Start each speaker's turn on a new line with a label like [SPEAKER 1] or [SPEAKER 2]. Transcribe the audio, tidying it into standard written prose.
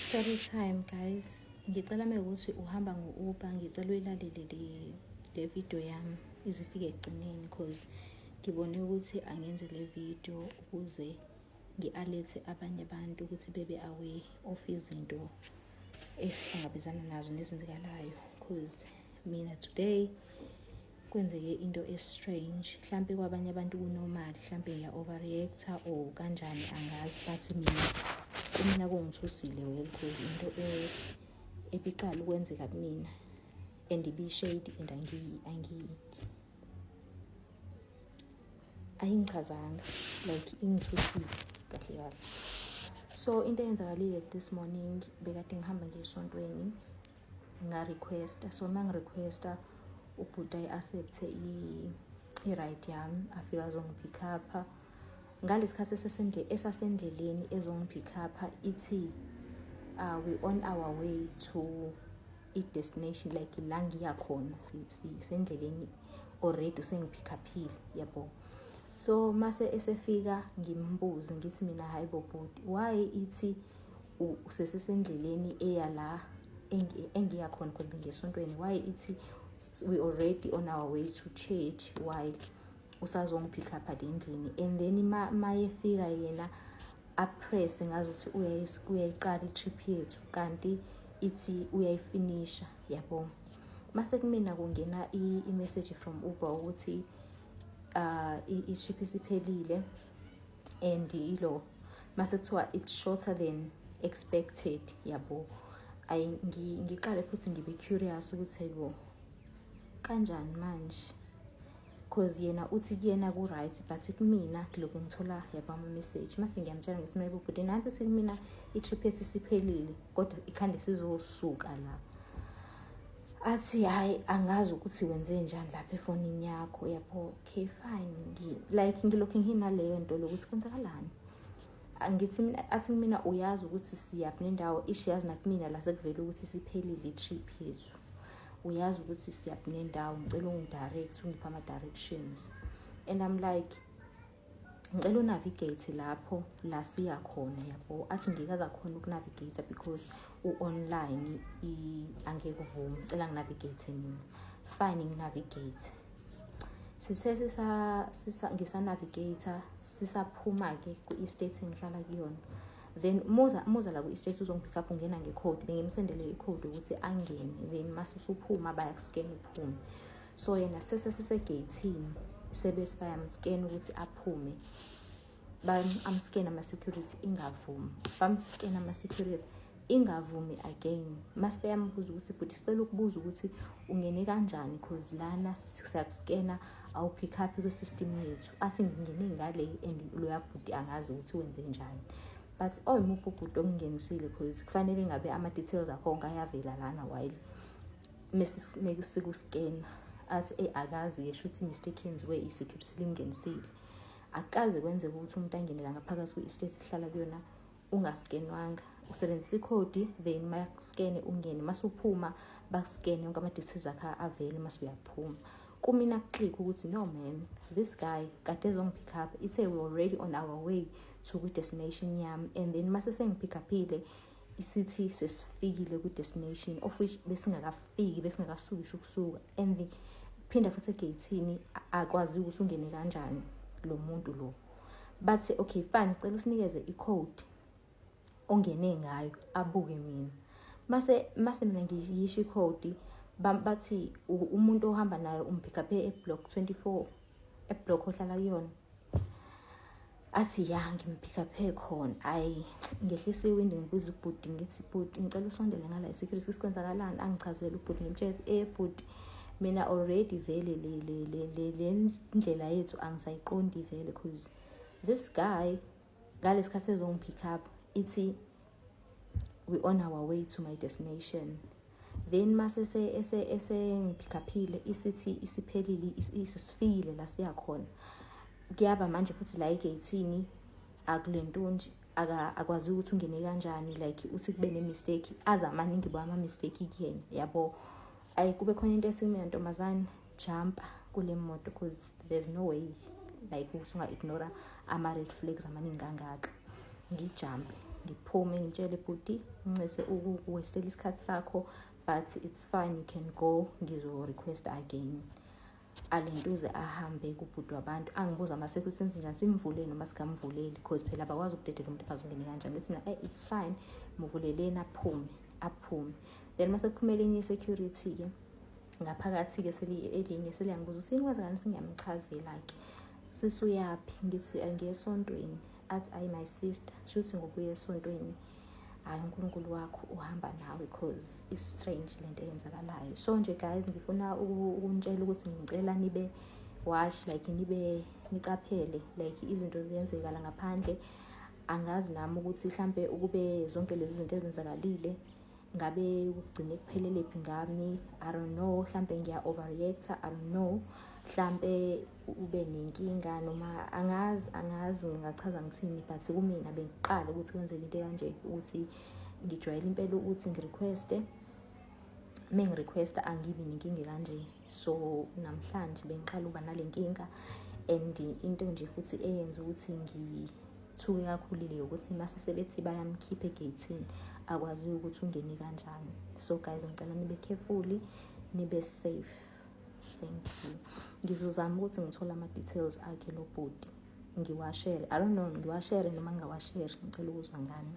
[SPEAKER 1] Story time guys, ngicela mewukuthi uhamba ngo-Uber, ngicela uyilalele le video yami ize ifike ekugcineni, cause ngibone ukuthi angenze le video ukuze ngi-alert-e abanye abantu ukuthi bebe aware of izinto esihlangabezana nazo nezenzekalayo, cause mina today kwenzeke into e-strange. Mhlampe kwabanye abantu ku-normal, mhlampe ngiya-overreact-a or kanjani, angazi, but mina kumina kungithusile well, cause into ebiqala ukwenzeka kumina and ibi-shady and ayingichazanga, like ingithusile kahle kahle. So into eyenzakalile this morning, bekade ngihamba nje esontweni, nga-requesta. So uma ngi-requesta, ubhuti ayi-accept-e i-ride yami, afike azongi-pick up-a. Ngalesi khathi esasendleleni ezongi-pick up-a, ithi we on our way to i-destination, like la ngiya khona, sendleleni already, usengi-pick up-ile, yabo. So mase esefika ngimbuze, ngithi mina, "Hayi bo bhuti, why ithi usesesendleleni eya la engiya khona, khona bengiyesontweni, why ithi we already on our way to church while usazongi-pick up endlini?" And then mayefika yena a-press ngazuthi uyayiqala i-trip yethu, kanti ithi uyayifinisha, yabo. Mase kumina kungena i-message from Uber ukuthi i-trip isiphelile and ilo mase kuthiwa it's shorter than expected, yabo. Ayi, ngiqale futhi ngibe curious ukuthi hayibo, kanjani manje, cause yena uthi kuyena ku-right, but kumina ngilokhu ngithola, yabo, ama-message. Mase ngiyamtshela, ngithi mina, "Bhuti, nansi ithi kumina i-trip yethu isiphelile, kodwa ikhande sizosuka la." Athi, "Hhayi, angazi ukuthi wenze njani lapha efonini yakho," yabo. Okay, fine, like ngilokhu nginaleyo nto lokuthi kwenzakalani. Ngithi mina, athi mina, "Uyazi ukuthi siyaphi nendawo?" Isho, yazi nakumina la sekuvele ukuthi isiphelile i-trip yethu. "Uyazi ukuthi siyaphi nendawo? Ngicela ungi-direct, ungiphe ama-directions." And I'm like, "Ngicela u-navigate lapho la siya khona," yabo. Athi ngeke azakhona uku-navigate because u-online, angeke uvume, cela ngi-navigate mina. Fine, ngi-navigate. Sithe ngisa-navigate, sisaphuma-ke ku-estate engihlala kuyona, then muza la ku-estate uzongi-pick up, ungena ngekhodi. Bengimsendele ikhodi ukuthi angene, then mase usuphuma bayaku-scan uphume. So yena sesesisegeyithini, sebethi bayam-scan ukuthi aphume, am-scan ama-security, ingavumi. Bam-scan ama-security, ingavumi again. Mase beyambuza ukuthi, "Bhuti, sicela ukubuza ukuthi ungene kanjani, cause lana siyaku-scan-a, awu-pick up kwi-system yethu." Athi, "Ngingene ngale," and loya bhuti angazi ukuthi wenze njani, but oyimuphi ubhuti okungenisile, cause kufanele ngabe ama-details akho onke ayavela lana while mesiku-scan. Athi, "Eyi, akazi-ke, shuthi i-mistake yenziwe i-security limngenisile." Akukaze kwenzeka ukuthi umuntu angene la ngaphakathi kwi-estate ehlala kuyona unga-scan-wanga. Usebenzisa ikhodi, then maku-scan-e ungene, mase uphuma baku-scan-e yonke ama-details akho avele, mase uyaphuma. Kumina ku-click ukuthi no man, this guy kade ezongi-pick up, ithe we already on our way to kwi-destination yami, and then mase sengi-pick up-ile isithi sesifikile kwi-destination, of which besingakafiki, besingakasuki isho ukusuka. And phinda futhi egeyithini akwazi ukuthi ungene kanjani lo muntu lo. Bathi, "Okay, fine, cela usinikeze i-code ongene ngayo." Abuke mina, mase mina ngiyisho ikhodi, bathi, "Umuntu ohamba nayo um-pick up e-block 24, e-block ohlala kuyona?" Athi, "Ya, ngim-pick up khona." Ayi, ngehlisa iwindi, ngibuza ubhuti, ngithi, "Bhuti, ngicela usondele ngala, i-security, sikwenzakalani?" Angichazele ubhuti, ngimtshele ukuthi, "Bhuti, mina already vele le ndlela yethu angisayiqondi vele, cause this guy ngalesi khathi ezongi-pick up ithi we on our way to my destination, then mase esengi-pick up-ile isithi isiphelile, isisifikile la siya khona." Kuyaba manje futhi la egeyithini akulento nje, akwazi ukuthi ungene kanjani, like uthi kube ne-mistake, aze amaningi bo ama-mistake kuyena, yabo. Ayi, kube khona into ethi kumina, "Ntombazane, jumpa kule moto, because there's no way like ukuthi unga-ignora ama-red flags amaningi kangaka." Ngijampe. Ngiphume, ngitshele, "Bhuti, ncese ukuwastela isikhathi sakho, but it's fine, you can go, ngizo-request again." Alentuze ahambe kubhuti wabantu, angibuza ama-security, senze njani, simvulele noma singamvuleli, because phela abakwazi ukudedela umuntu azongene kanjani. Ngithi mina, "It's fine, muvuleleni aphume, aphume." Then mase kuphumele enye i-security-ke ngaphakathi-ke, elinye seliyangibuza ukuthi yini kwenzakani. Singiyamchazela-ke, "Sisuyaphi?" Ngithi, "Ngiye esontweni." Athi, "Ayi, my sister, shuthi ngobuya esontweni, hhayi, uNkulunkulu wakho uhamba nawe, 'cause is-strange lento eyenzakalayo." So nje guys, ngifuna ukunitshela ukuthi ngicela nibe watch, like nibe niqaphele, like izinto ziyenzeka la ngaphandle. Angazi nami ukuthi mhlampe ukube zonke lezi zinto ezenzakalile ngabe kugcine kuphelele phi ngami. I don't know, mhlampe ngiya-overreacta, I don't know, mhlampe ube nenkinga noma angazi, angazi ngingachaza ngithini, but kumina bengiqala ukuthi kwenzeke into kanje, ukuthi ngijwayele impela ukuthi ngirequeste, uma ngirequesta angibi nenkinga kanje. So namhlanje bengiqala ukuba nale nkinga, and into nje futhi eyenza ukuthi ngithuke kakhulu ukuthi mase sebethi bayamkhipha egeyithini, akwaziyo ukuthi ungene kanjani. So guys, ngicela nibe careful, nibe safe. Thank you. Ngizozama ukuthi ngithole ama-details akhe lo bhuti, ngiwashere. I don't know, ngiwashere noma ngingawasheri. Ngicela ukuzwa ngani.